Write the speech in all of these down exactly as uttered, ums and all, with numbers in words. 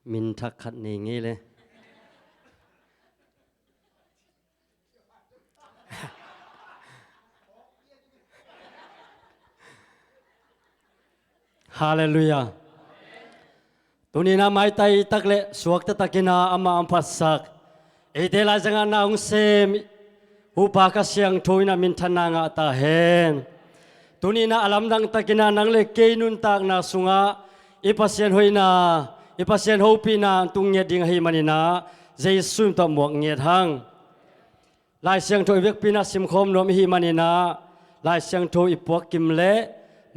Min thak khat nei ngei le. Halleluiah. Tuni-in ah maitai tak le suakta takin ah amah hong phatsak, eite laizangah na hong sem Huhpa Kha Siangtho in ah minthanna ngah ta hen. Tuni-in ah a lamdang takin ah nang le kei nuntakna sungah i Pasian hoihna, i Pasian hopihna tung ngiat ding ahih manin ah Jesu min tawh muak ngiat hang. Lai Siangtho i vekpi-in ah simkhawm nuam i hih manin ah Lai Siangtho i puak kim leh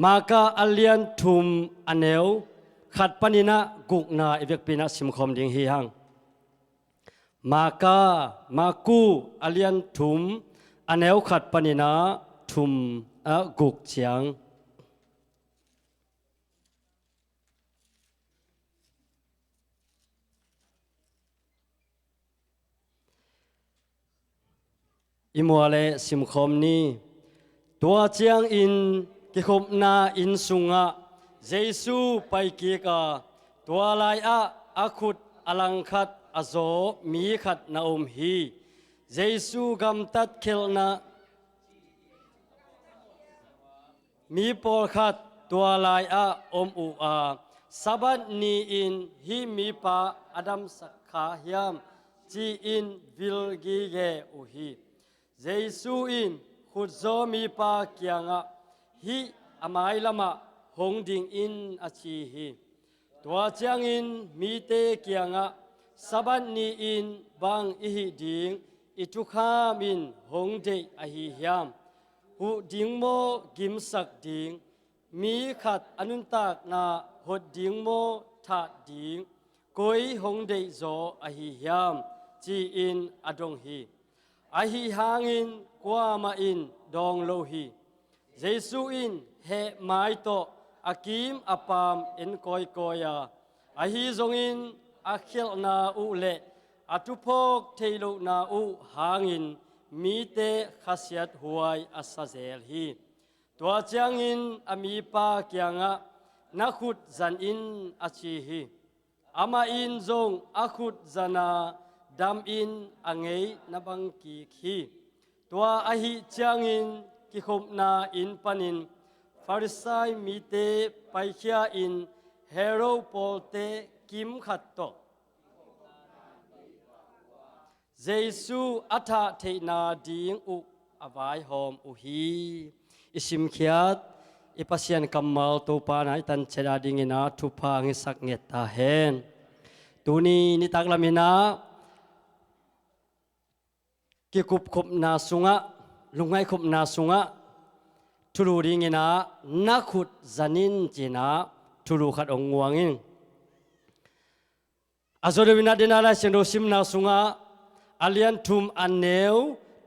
Marka a lian thum a neu khat panin ah gukna i vekpi-in ah simkhawm ding hi hang. Marka, Marku a lian thum a neu khat panin ah thum, ah, guk ciang. I mual le simkhawm ni. Tua ciangin kikhopna inn sungah Jesu paikik a, tua lai-ah a khut a langkhat a zaw mi khat na om hi. Jesu gamtat khialhna mi pawlkhat tua lai-ah om uh a, Sabbath ni-in hih mipa a damsak kha hiam, ci-in vil gige uh hi. Jesu in khutzaw mipa kiangah, "Hih a mailamah hong ding in," a ci hi. Tua ciangin mite kiangah, "Sabbath ni-in bang i hih ding i thukham in hong deih ahi hiam? Huh ding maw, gimsak ding? Mi khat a nuntakna hot ding maw, that ding? Koi hong deihzaw ahi hiam?" ci-in a dong hi. Ahi hangin kuamah in dawng lo hi. Jesu in, "Heh mai tawh a kim a paam en kawikawi a, ahi zongin a khialhna uh le a thuphawk theih lohna uh hangin mite khasiat huai a sa zel hi." Tua ciangin a mipa kiangah, "Na khut zan in," a ci hi. Amah in zong a khut zan a, damin a ngei na bang kik hi. Tua ahih ciangin kikhopna inn panin Farisai mite paikhia-in Herod pawlte kimkhat tawh Jesu a thah theihna ding uh a vaihawm uh hi. I simkhiat i Pasian kammal Topa in ah i tanciat a dingin ah thupha hong hisak nget ta hen. Tuni nitak lamin ah kikupkhopna sungah, lungngaihkhopna sungah thulu dingin ah, "Na khut zan in," ci-in ah thulu khat hong nguang ing. A zawdeuh in ah dena Lai Siangtho simna sungah a lian thum a neu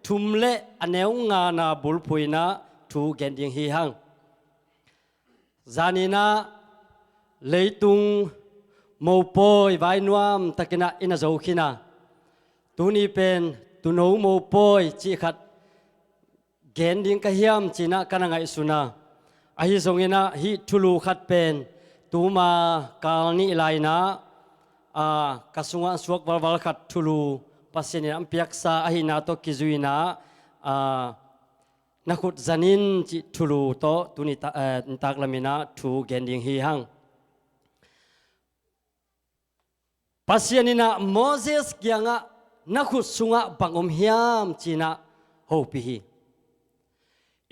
thum le a neu ngana bulphuh in ah thu gen ding hi hang. Zanin ah leitung mopawi vai nuam takin ah i na zo khin a, tuni pen tuuno mopawi cih khat gen ding ka hiam ci-in ah ka na ngaihsun a. Ahi zongin ah hih thulu khat pen tuma kal nih lai-in ah, aa, ka sungah suak valval khat thulu Pasian in ah hong piaksa ahihna tawh kizui-in ah, aa, "Na khut zan in," cih thulu tawh tuni ta-, eh, nitak lamin ah thu gen ding hi hang. Pasian in ah Moses kiangah, "Na khut sungah bang om hiam?" ci-in ah hopih hi.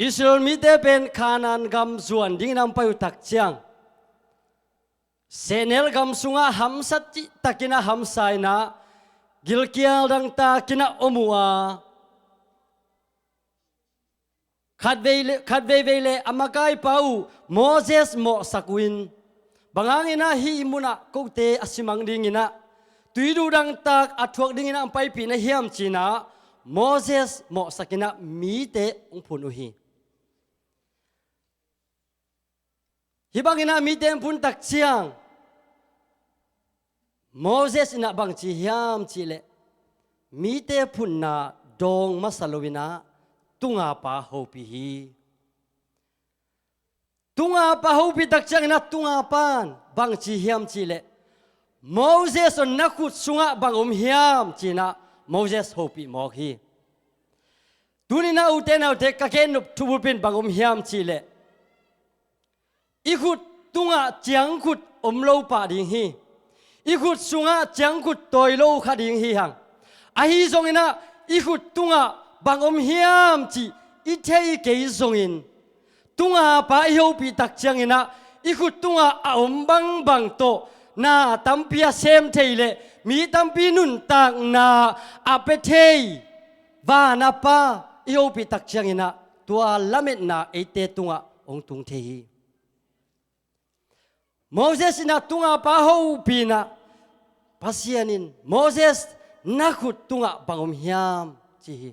Israel mite pen Kanaan gam zuan dingin ah hong pai uh tak ciang, sehnel gam sungah hamsa cihtakin ah hamsa in ah, gilkial dangtakin ah om uh a, khat vei le, khat veivei le a makaipa uh Moses mawhsak uh in, "Bang hangin ah hih i munah kote a simang dingin ah, tui duh dangtak a thuak dingin ah hong paipih na hiam?" ci-in ah Moses mawhsakin ah mite hong phun uh hi. Hih bangin ah mite hong phun tak ciang, Moses in ah bang ci hiam cih leh, mite phunna dawng masa lo-in ah tungapa hopih hi. Tungapa hopih tak ciangin ah tungapa in bang ci hiam cih leh, Moses aw, na khut sungah bang om hiam ci-in ah Moses hopih mawk hi. Tuni-in ah ute naute, ka gen nop thubulpi in bang om hiam cih leh, i khut tungah ciangkhut om lo pah ding hi. I khut sungah ciangkhut tawi lo kha ding hi hang. Ahi zongin ah i khut tungah bang om hiam cih i thei kei zongin, tunga pa i hopih tak ciangin ah i khut tungah a om bangbang tawh na tampi a sem thei leh mi tampi nuntakna a pia thei van a pa i hopih tak ciangin ah tua lametna eite tungah hong tung thei hi. Moses in ah tunga pa hopih in ah, Pasian in, "Moses, na khut tungah bang om hiam?" ci hi.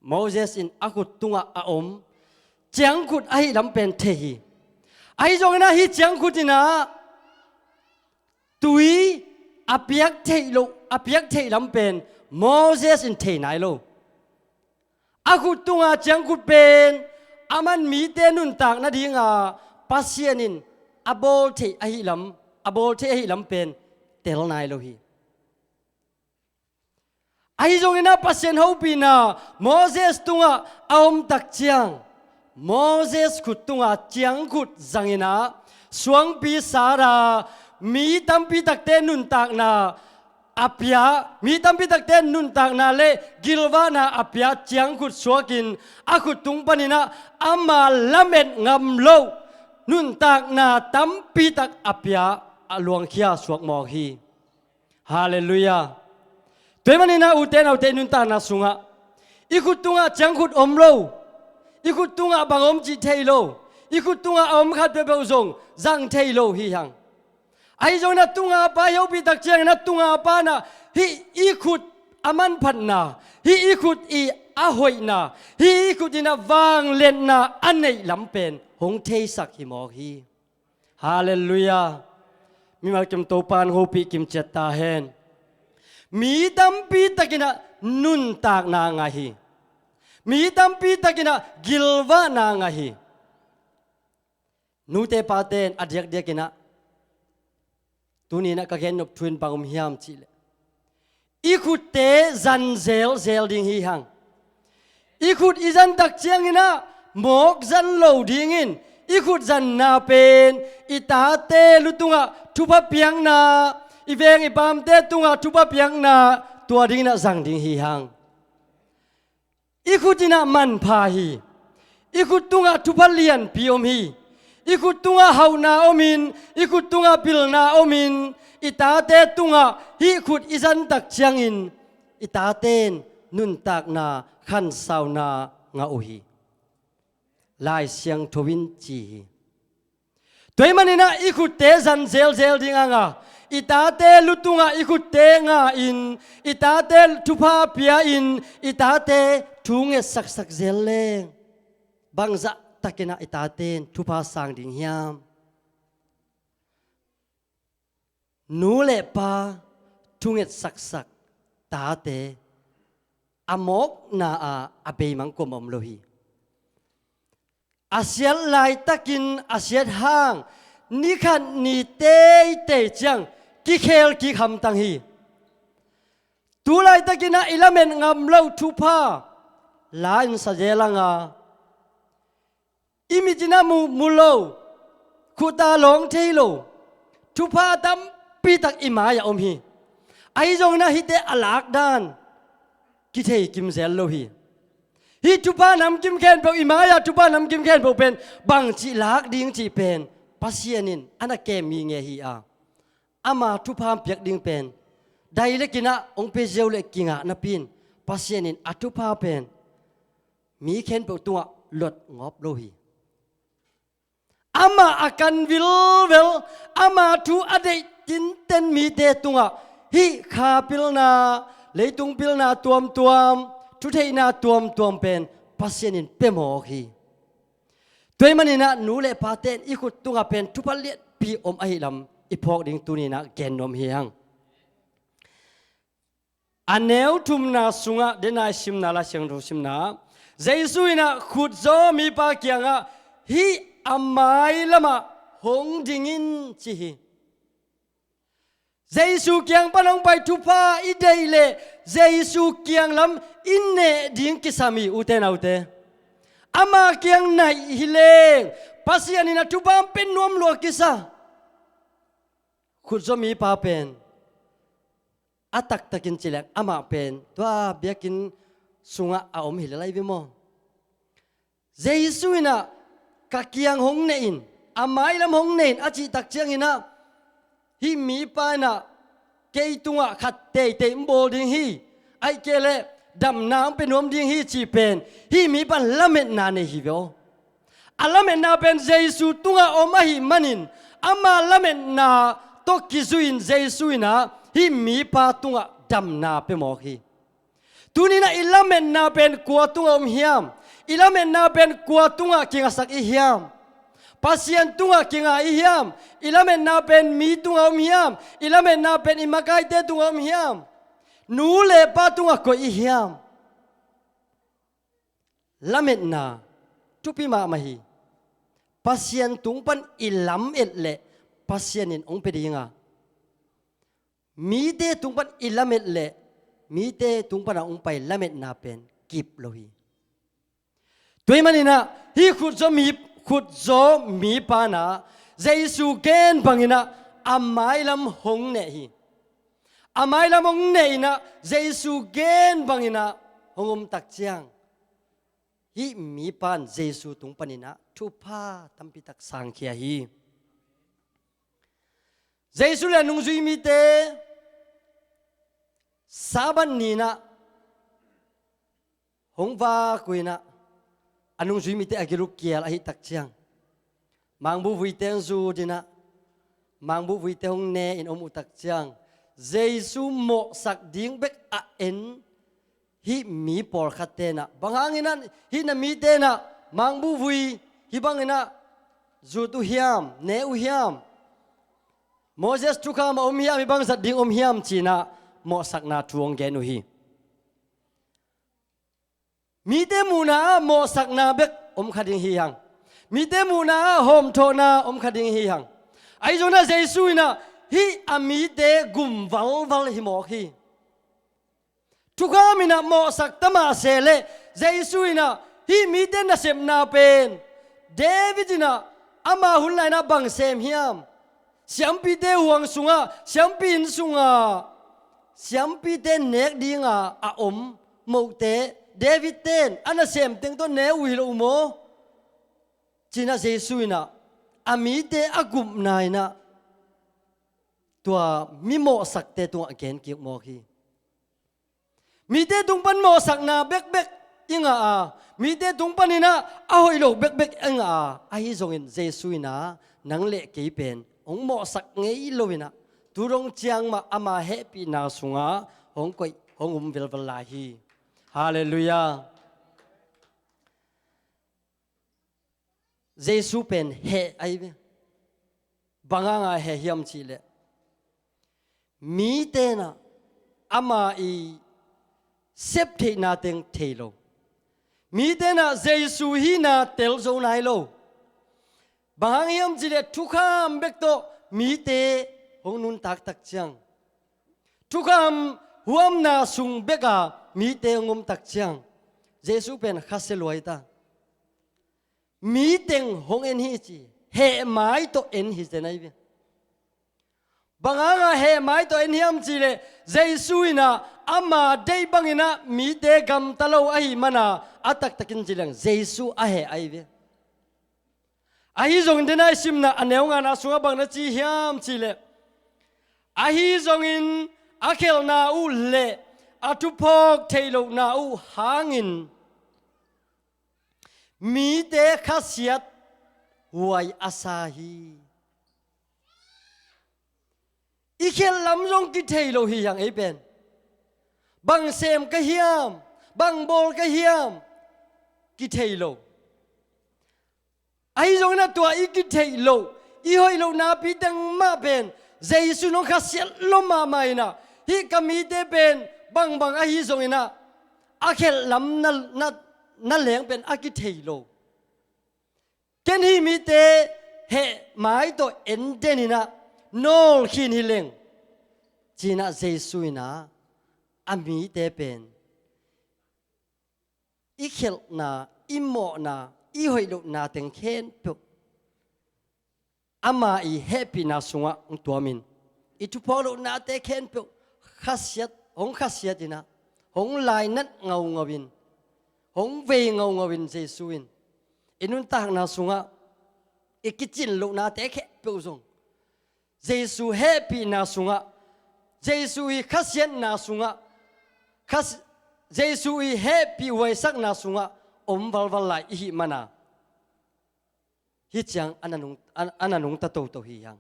Moses in a khut tungah a om ciangkhut ahih lam pen thei hi. Ahi zongin ah hih ciangkhut in ah tui a piak theih loh, a piak theih lam pen Moses in thei nai lo. A khut tunga ciangkhut pen aman mite nuntak nadinga Pasian in a bawl theih ahih lam, a bawl theih ahih lam pen tel nai lo hi. Ahi zongin ah Pasian hopihna Moses tungah a om tak ciang, Moses khut tunga ciangkhut zangin ah suangpi sat a, mi tampi takte nuntakna a pia, mi tampi takte nuntakna le gilvahna a pia ciangkhut suakin a khut tung panin ah ama lamet ngam loh nuntakna tampi tak a pia, a luangkhia suak mawk hi. Halleluiah. Tua ahih manin ah ute naute, nuntakna sungah i khut tungah ciangkhut om lo, i khut tungah bang om cih thei lo, i khut tungah a om khat peuhpeuh zong zang thei lo hi hang. Ahi zongin ah tunga pa i hopih tak ciangin ah tunga pa in ah hih i khut a manphatna, hih i khut i a hoihna, hih i khut in ah vangliatna a neih lam pen hong theisak hi mawk hi. Halleluiah. Mimal kim Topa in hopih kim ciat ta hen. Mi tampi takin ah nuntakna ngah hi. Mi tampi takin ah gilvahna ngah hi. Nute pate in a diakdiakin ah tuni-in ah ka gen nop thu in bang om hiam cih leh, i khutte zan zelzel ding hi hang. I khut i zan tak ciangin ah mawk zan lo dingin, i khut zanna pen i tate lu tungah thupha piakna, i veng i pamte tungah thupha piakna, tua dingin ah zang ding hi hang. I khut in ah manpha hi. I khut tungah thupha lianpi om hi. I khut tungah hauhna omin, i khut tungah pilna omin, i tate tungah hih khut i zan tak ciangin i tate in nuntakna khansauna ngah uh hi. Lai Siangtho in ci hi. Tua ahih manin ah i khutte zan zelzel ding hang a, i tate lu tungah i khutte ngah in, i tate thupha pia in, i tate thu ngetsaksak zel leng, bangzah takin ah i tate in thupha sang ding hiam? Nu le pa thu ngetsaksak tate a mawkna ah a beimang kuamah om lo hi. A siat laitakin a siat hang, ni khat ni teitei ciang kikhel kik hamtang hi. Tu laitakin ah i lamet ngam loh thupha la in sa zel hang a, i mit in ah mu, mu lo, khut ah lawng thei lo thupha tampi tak i mai-ah om hi. Ahi zongin ah hihte a lakdan kithei kim zel lo hi. Hih thupha namkim khempeuh, i mai-ah thupha namkim khempeuh pen bangci lak ding cih pen Pasian in a na kem ngitnget hi a, ama thupha piak ding pen dai le kin ah hong pia ziau leh kingah napi in Pasian in a thupha pen mi khempeuh tungah lot ngawp lo hi. Amah a kan vilvel, ama thu a deih tinten mite tungah hih kha pilna, leitung pilna tuamtuam, thutheihna tuamtuam pen Pasian in pia mawk hi. Tua ahih manin ah nu le pate in i khut tungah pen thupha lianpi om ahih lam i phawk ding tuni-in ah gen nuam hi hang. A neu thumna sungah, dena i simna, Lai Siangtho simna, Jesu in ah khutzaw mipa kiangah, "Hih a mai lamah hong ding in," ci hi. Jesu kiang pan hong pai thupha i deih leh Jesu kiang lam i neh ding kisam hi, ute naute. Ama kiang naih hi leng Pasian in a thupha hong pia nuam lua kisa. Khutzaw mipa pen a taktakin ci leng amah pen tua biakinn sungah a om hi lel lai ve maw? Jesu in ah ka kiang hong neh in, a mailam hong neh in a cih tak ciangin ah, hih mipa in ah kei tungah khat teitei hong bawl ding hi, ahih kei leh damna hong pia nuam ding hi cih pen hih mipa in lametna nei hi ve aw. A lametna pen Jesu tungah om ahih manin ama lametna tawh kizui-in Jesu in ah hih mipa tungah damna pia mawk hi. Tuni-in ah i lametna pen kua tungah om hiam? I lametna pen kua tungah kingasak i hiam? Pasian tungah kinga i hiam? I lametna pen mi tungah om hiam? I lametna pen i makaite tungah om hiam? Nu le pa tungah koih i hiam? Lametna thupi mahmah hi. Pasian tung pan i lamet leh Pasian in hong pia ding a, mite tung pan i lamet leh mite tung pan a hong pai lametna pen kip lo hi. Tua ahih manin ah hih khutzaw mi, khutzaw mipa in ah Jesu gen bangin ah a mailam hong neh hi. A mailam hong neh in ah Jesu gen bangin ah hong om tak ciang, hih mipa in Jesu tung panin ah thupha tampi tak sangkhia hi. Jesu le a nungzui mite Sabbath ni-in ah hong vak uh in ah, a nungzui mite a gil uh kial ahih tak ciang, mangbuh vuite hong zut in ah, mangbuh vuite hong ne in om uh tak ciang, Jesu mawhsak ding bek a en hih mi pawlkhatte in ah, bang hangin ah hih na mite in ah mangbuh vui hih bangin ah zut uh hiam, ne uh hiam? Moses thukham ah om hiam, hih bang zat ding om hiam ci-in ah mawhsakna thu hong gen uh hi. Mite muhna ah mawhsakna bek om kha ding hi hang. Mite muhna ah hawmthawhna om kha ding hi hang. Ahi zongin ah Jesu in ah hih a mite gum valval hi mawk hi. Thukham in ah mawhsak ta mah se leh Jesu in ah hih mite nasepna pen David in ah ama hun lai-in ah bang sem hiam? Siampite huang sungah, siampi inn sungah siampite nek dinga a om mohte David-ten a nasem teng tawh ne uh hi lo uh maw? Ci-in ah Jesu in ah a mite a gupna in ah tua mi mawhsakte tungah gen kik mawk hi. Mite tung pan mawhsakna bekbek i ngah a, mite tung panin ah a hoih lo bekbek i ngah a, ahi zongin Jesu in ah nang le kei pen hong mawhsak ngei lo in ah, tu dong ciang mah ama hehpihna sungah hong koih, hong um velvel lai hi. Halleluiah. Jesu pen heh ahi ve. Bang hanga heh hiam cih leh, mite in ah ama i sep theihna teng thei lo. Mite in ah Jesu hihna tel zo nai lo. Bang hang hiam cih leh thukham bek tawh mite hong nuntak tak ciang, thukham huamna sung bek a mite hong om tak ciang, Jesu pen khasia lua hi ta. Mi teng hong en hi ci, heh mai tawh en hi zen ahi ve. Bang hanga heh mai tawh en hiam cih leh, Jesu in ah ama deih bangin ah mite gamta lo ahih mana, a taktakin ci leng Jesu a heh ahi ve. Ahi zongin dena i simna a neu ngana sungah bang na ci hiam cih leh, ahi zongin a khelhna uh le a thuphawk theih lohna uh hangin mite khasiat huai a sa hi. I khelh lam zong kithei lo hi hang ei pen. Bang sem ka hiam, bang bawl ka hiam, kithei lo. Ahi zongin ah tua i kitheih loh, i hoih loh napi teng mah pen Jesu in hong khasiat lua mahmah in ah, hih ka mite pen bangbang ahi zongin ah a khelh lam na, na, na leng pen a kithei lo. Ken hih mite heh mai tawh en den in ah nawl khin hi leng, Ci-in ah Jesu in ah a mite pen i khelhna, i mawhna, i hoih lohna teng khempeuh ama i hehpihna sungah hong tuamin, i thuphawk lohnate khempeuh khasiat, hong khasiat in ah, hong lainat ngaungau in, hong vei ngaungau in Jesu in i nuntakna sungah i kicin lohnate khempeuh zong Jesu hehpihna sungah, Jesu i khasiatna sungah, khas-, Jesu i hehpih huaisakna sungah om valval lai i hih mana, hih ciang a na nung, a, a na nungta toto hi hang.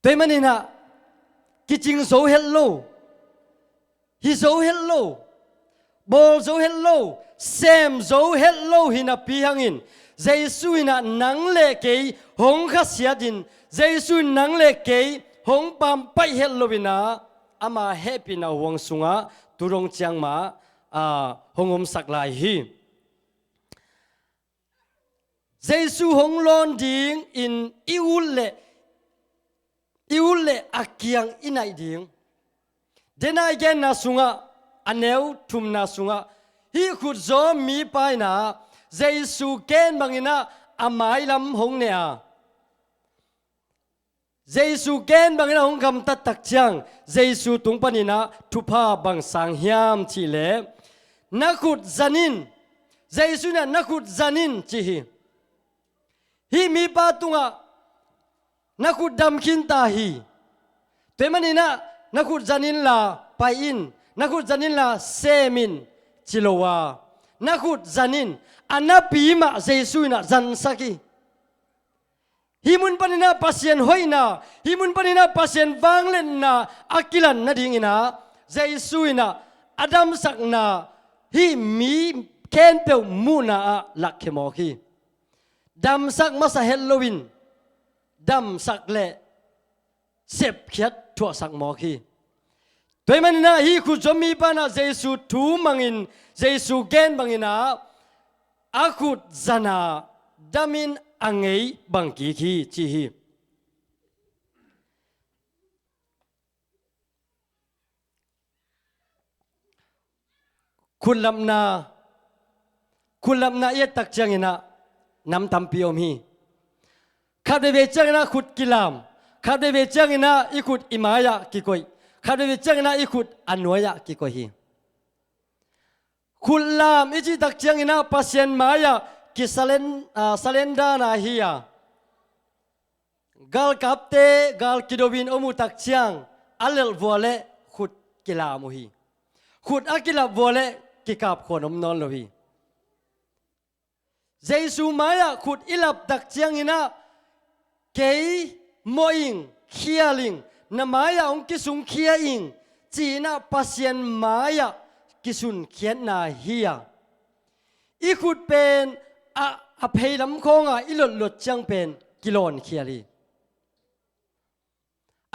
Tua ahih manin ah kicing zo het lo, hi zo het lo, bawl zo het lo, sem zo het lo hi napi hangin, Jesu in ah nang le kei hong khasiat in, Jesu in nang le kei hong pampaih het lo in ah, ama hehpihna huang sungah tu dong ciang mah, aa, hong omsak lai hi. Jesu hong lawn dingin i ut leh, i ut leh a kiang i naih ding. Dena i genna sungah, a neu thumna sungah, hih khutzaw mipa in ah Jesu gen bangin ah a mailam hong ne a, Jesu gen bangin ah hong gamtat tak ciang, Jesu tung panin ah thupha bang sang hiam cih leh, na khut zan in, Jesu in ah na khut zan in ci hi. Hih mipa tungah na khut dam khin ta hi. Tua ahih manin ah na khut zan inla pai in, na khut zan inla sem in ci lo a, na khut zan in, a napi mah Jesu in ah zansak hi. Hih mun panin ah Pasian hoihna, hih mun panin ah Pasian vangliatna a kilan nadingin ah, Jesu in ah a damsakna hih mi khempeuh muhna ah lakkhia mawk hi. Damsak masa het loin, damsak leh sepkhiat thuahsak mawk hi. Tua ahih manin ah hih khutzaw mipa in ah Jesu thu mangin, Jesu gen bangin ah, a khut zan a damin a ngei bang kik hi ci hi. Khutlapna, khutlapna i et tak ciangin ah nam tampi om hi. Khat veivei ciangin ah khut kilam, khat veivei ciangin ah i khut i mai-ah kikoih, khat veivei ciangin ah i khut a nuai-ah kikoih hi. Khutlam i cih tak ciangin ah Pasian mai-ah kisalen-, aa, surrender-na hi a, galkapte gal kido-in om uh tak ciang a lelh vua leh khut kilam uh hi. Khut a kilap vua leh kikap khuan om nawn lo hi. Jesu mai-ah khut i lap tak ciangin ah, kei mawh ing, khial ing, na mai-ah hong kisungkhia ing, ci-in ah Pasian mai-ah kisunkhiatna hi a, i khut pen a, a pheilam khawngah i lotlot ciang pen kilawnkhial hi.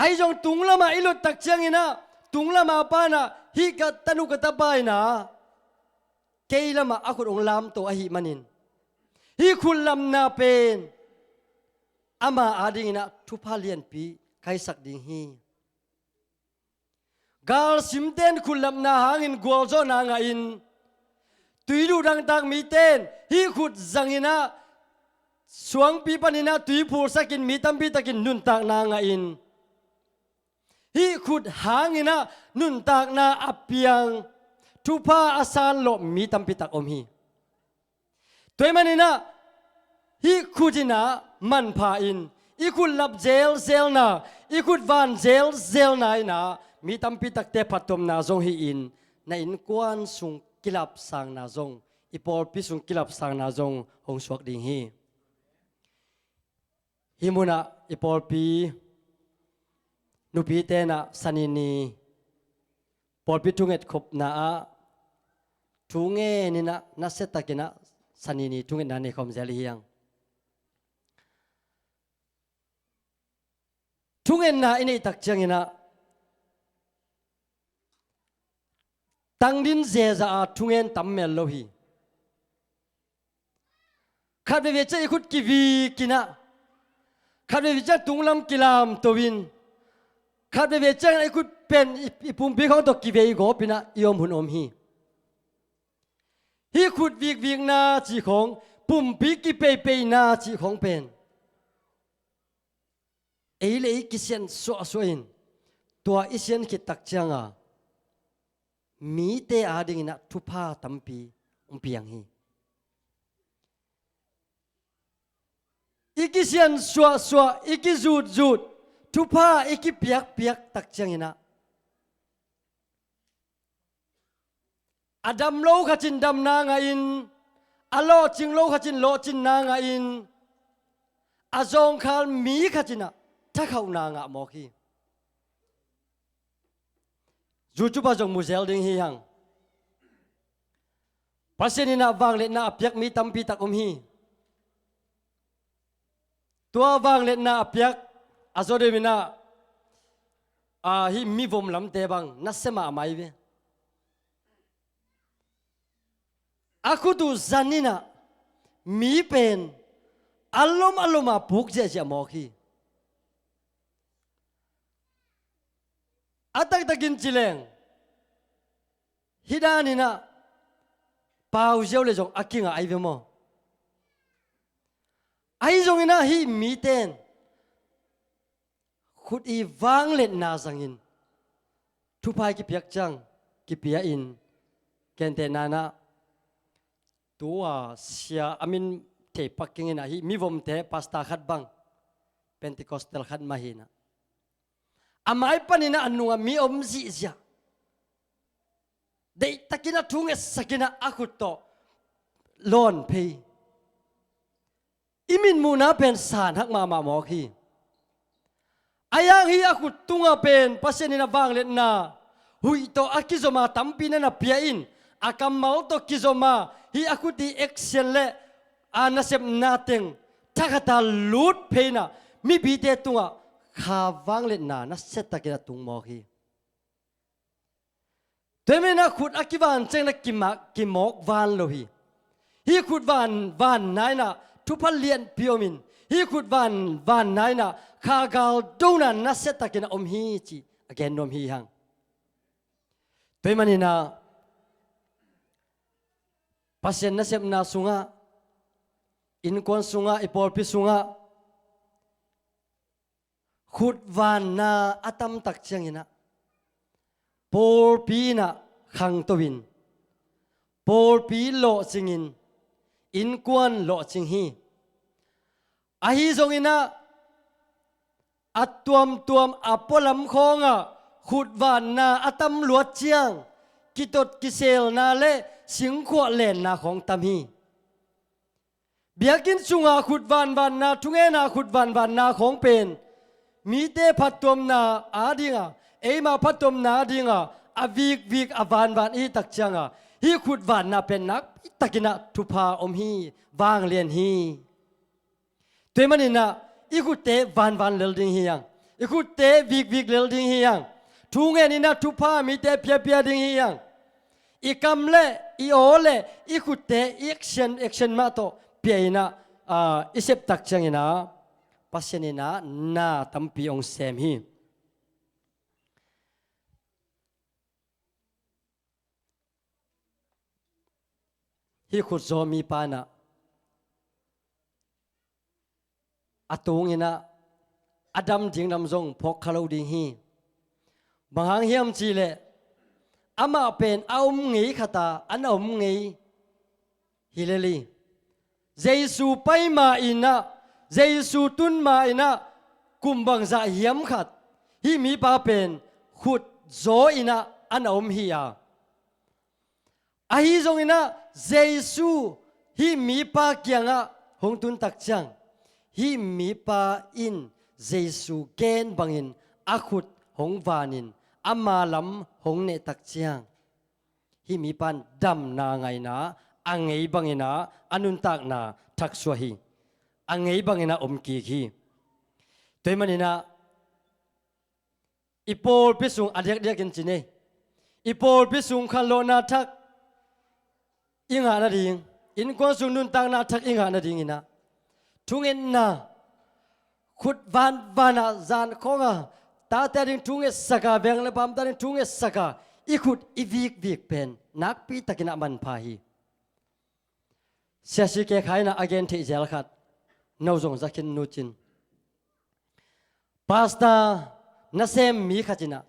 Ahi zong tunglamah i lot tak ciangin ah, tunglam a pa in ah, hih ka tanu ka tapa in ah kei lamah a khut hong lamto ahih manin, hih khutlamna pen ama adingin ah thupha lianpi kaisak ding hi. Galsimte in khutlapna hangin gualzawhna ngahin, tui duh dangtak mite in hih khut zangin ah, suangpi panin ah tui phulsakin mi tampi takin nuntakna ngahin, hih khut hangin ah nuntakna a piang, thupha a sanlawh mi tampi tak om hi. Tua ahih manin ah, hih khut in ah manpha in, i khut lap zelzelna, i khut van zelzelna in ah mi tampi takte phattuamna zong hi-in, na innkuan sung kilapsangna zong, i pawlpi sung kilapsangna zong hong suak ding hi. Hih munah i pawlpi nupite in ah Sani ni pawlpi thunget khopna ah thu ngenin ah nasiatakin ah Sani ni thungetna nei khawm zel hi hang. Thungetna i neih tak ciangin ah tangdin zeza a thungen tam mel lo hi. Khat veivei ciang i khut kivikin ah, khat veivei ciang tunglam kilamto in, Khat veve ciangin i khut pen i, i pumpi khawng tawh kivei gawp inah i om hun om hi. Hih khut vikvikna cih khawng, pumpi kipeipeina cih khawng pen ei le ei kisian suahsuah in, tua i sian khit tak cianga mite adinginah thupha tampi hong piang hi. I kisian suahsuah, i kizutzut, thupha i kipiakpiak tak cianginah a dam lo khat in damna ngahin, a lawhcing lo khat in lawhcinna ngahin, a zawngkhal mi khat inah thakhauhna ngah mawk hi. Zucupa zong muzel ding hi hang. Pasian inah vangliatna a piak mi tampi tak om hi. Tua vangliatna a piak a zaw deuh inah, a, hih mivom lamte bang nasia mahmah hi ve. A khut uh zan inah mi pen a lom a lom a puk ziahziah mawk hi. A taktakin ci leng, hih dan inah pau ziau le zong a kingah ahi ve maw? Ahi zonginah hih mite in khut i vangliatna zangin thupha i kipiak ciang kipia in, gentehna inah tua sia a min thei pak keng inah hih mivomte pastor khat bang, Pentecostal khat mah hi inah, a mai paninah a nungah mi om zihziah. Deihtakin a thu ngetsakinah a khut tawh lawn phei. I mitmuhna pen sanhak mahmah mawk hi. A hiang hi a khut tungah pen Pasian in a vangliatna huih tawh a kizoma tampi na na pia in, a kammal tawh kizoma hi a khut i action le a nasepna teng thakhata lut phei inah mipite tungah kha vangliatna nasiatakin a tung mawk hi. Tua hi maninah khut a kivan ciangin a kimak, kimawk van lo hi. Hih khut van, vanna inah thupha lianpi om in, hih khut van, vanna inah kha galdona nasiatakin a om hi cih a gen nuam hi hang. Tua hi maninah Pasian nasepna sungah, innkuan sungah, i pawlpi sungah khut vanna a tamtak cianginah pawlpi inah khangto in, pawlpi lawhcingin, innkuan lawhcing hi. Ahi zonginah a tuamtuam a pualam khawngah khut vanna a tam luat ciang kitot kiselna le singkhuah lenna khawng tam hi. Biakinn sungah khut vanvanna, thungenah khut vanvanna khawng pen mite phattuamna adinga, eima phattuamna adinga a vikvik a vanvan i hi tak cianga hih khut vanna pen nakpi takinah thupha om hi, vanglian hi. Tua hi maninah i khutte vanvan lel ding hi hang. I khutte vikvik lel ding hi hang. Thungen inah thupha mite piapia ding hi hang. I kam le i aw le i khutte i action, action mah tawh pia inah, aa, i septak cianginah Pasian inah na tampi hong sem hi. Hih khutzaw mipa inah a tunginah a dam ding lam zong phawk kha lo ding hi. Bang hang hiam cihleh amah pen a om ngei khata a na om ngei hi lel hi. Jesu pai ma inah, Jesu tun ma inah kum bangzah hiam khat hih mipa pen khutzaw inah a na om hi a. Ahi zonginah Jesu hih mipa kiangah hong tuntak ciang hih mipa in Jesu gen bangin a khut hong vanin ama lam hong nehtak ciang hih mipa in damna ngaina a ngei banginah a nuntakna thaksuah hi. A ngei banginah om kik hi. Tua hi maninah i pawlpi sung a diakdiakin ci ni. I pawlpi sung khanlawhna thak i ngah nading, innkuan sung nuntakna thak i ngah nadinginah thungetna khut vanvanah zan khawnga tate a ding thu ngetsak a, veng le pamte a ding thu ngetsak a, i khut i vikvik pen nakpi takin a manpha hi. Sia C K Khai in a gen theih zel khat, no zong za khin nu cin. Pastor nasem mi khat in a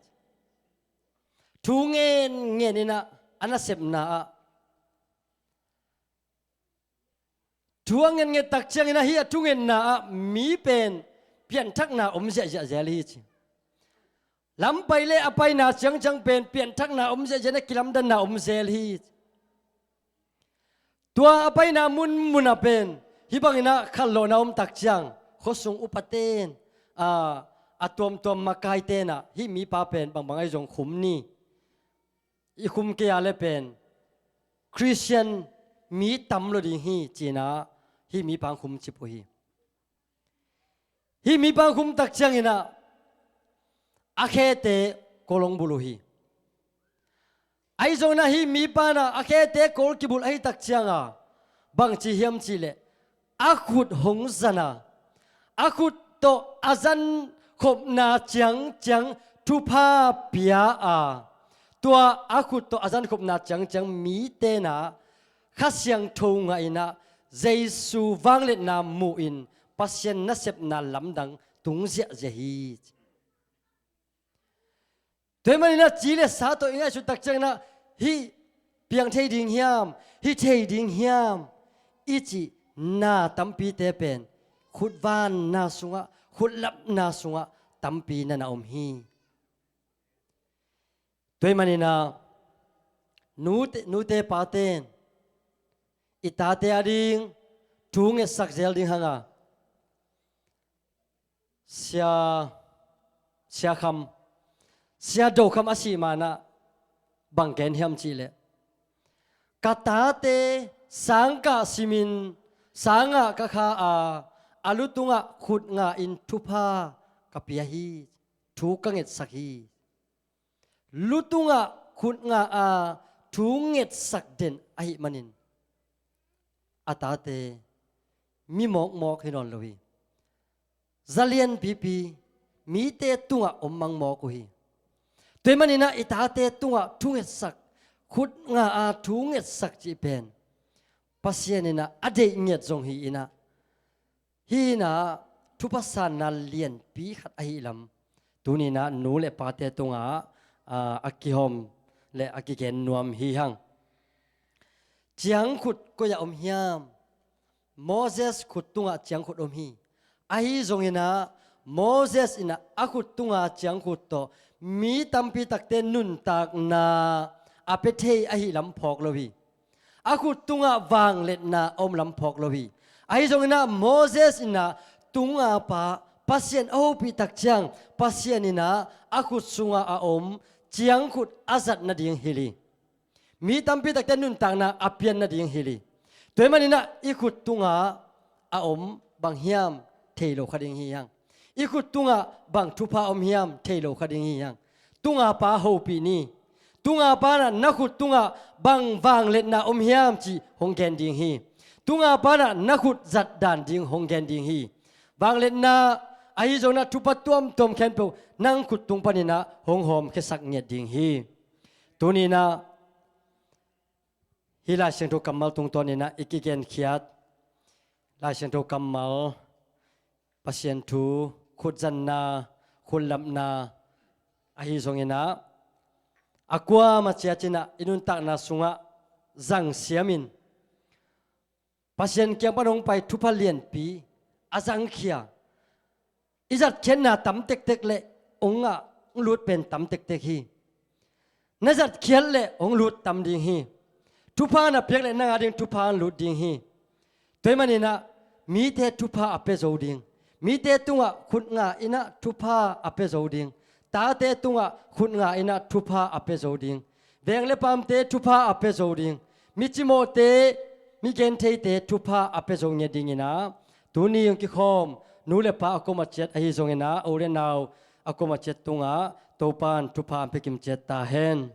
thu ngen ngen in a, a nasepna ah thu a ngen ngen tak ciangin a, hih a thungetna ah mi pen pianthakna om ziahziah zel hi ci. Lampai le a paina ciangciang pen pianthakna om ziahziah in a, kilamdanna om zel hi ci. Tua a paina munmun ah pen hih bangin a khanlawhna om tak ciang khuasung upaten, a, a tuamtuam makaiten a, hih mipa pen bangbang ahi zong khum ni. I khum kei a le pen Khristian mi tam lo ding hi ci-in a, hih mipa in khum cip uh hi. Hih mipa in khum tak ciangin a, a khete kol hong bulh uh hi. Ahi zongin a, hih mipa in a, a khete kol kibulh ahih tak ciang a, bang ci hiam cih leh, a khut hong zan a, a khut tawh a zankhopna ciangciang thupha pia a, tua a khut tawh a zankhopna ciangciang mite in a Kha Siangtho ngah in a, Jesu vangliatna mu in Pasian nasepna lamdang tung ziahziah hi. Tua ahih manin a, ci le sa tawh i ngaihsut tak ciangin a, hih piang thei ding hiam, hih thei ding hiam i cih na tampite pen khutvanna sungah, khutlapna sungah tampi na na om hi. Tua ahih manin a, nute, nute paten i tate a ding thu ngetsak zel ding hang a, Sia, Sia Kham, Sia Do Kham a sih ma-in a bang gen hiam cih leh, ka tate sangkah simin sangah ka kha a, a lu tungah khut nga in thupha ka pia hi, thu ka ngetsak hi. Lu tungah khut nga a, thu ngetsak den ahih manin a tate mi mawkmawk hi nawn lo hi. Za lianpipi mite tungah om mang mawk uh hi. Tua ahih manin a, i tate tungah thu ngetsak, khut nga a thu ngetsak cih pen Pasian in a, a deih ngiat zong hi in a, hih in a thupha sanna lianpi khat ahih lam tuni in a nu le pate tungah, aa, a kihawm le a kigen nuam hi hang. Ciangkhut koi-ah om hiam? Moses khut tungah ciangkhut om hi. Ahi zongin a, Moses in a, a khut tunga ciangkhut tawh mi tampi takte nuntakna a pia thei ahih lam phawk lo hi. A khut tungah vangliatna a om lam phawk lo hi. Ahi zongin a, Moses in a tunga pa Pasian a hopih tak ciang, Pasian in a, a khut sungah a om ciangkhut a zat nading hilh hi. Mi tampi takte nuntakna a pian nading hilh hi. Tua ahih manin a, i khut tungah a om bang hiam thei lo kha ding hi hang. I khut tungah bang thupha om hiam thei lo kha ding hi hang. Tunga pa hopih ni. Tunga pa in a na khut tungah bang vangliatna om hiam cih hong gen ding hi. Tunga pa in a na khut zat dan ding hong gen ding hi. Vangliatna ahi zongin a thupha tuamtuam khempeuh nang khut tung panin a hong hawmkhiasak ngiat ding hi. Tuni in a hih Lai Siangtho kammal tungtawnin a i kigenkhiat Lai Siangtho kammal, Pasian thu, khutzanna, khutlapna ahi zongin a, a kuamah ciat in a i nuntakna sungah zang siamin Pasian kiang pan hong pai thupha lianpi a zangkhia. I zatkhiatna tam tektek leh hong ngah, hong lut pen tam tektek hi. Na zatkhiat leh hong lut tam ding hi. Thupha na piak leh nang a ding thupha hong lut ding hi. Tua ahih manin a, mite thupha a pia zo ding, mite tungah khut nga in a thupha a pia zo ding, tate tungah khut nga in a thupha a pia zo ding, veng le pamte thupha a pia zo ding, mi cimawhte, mi gentheite thupha a pia zo ngiat dingin a, tuni hong kikhawm nu le pa a kuamah ciat ahi zongin a, u le nau a kuamah ciat tungah Topa'n thupha hong pia kim ciat ta hen.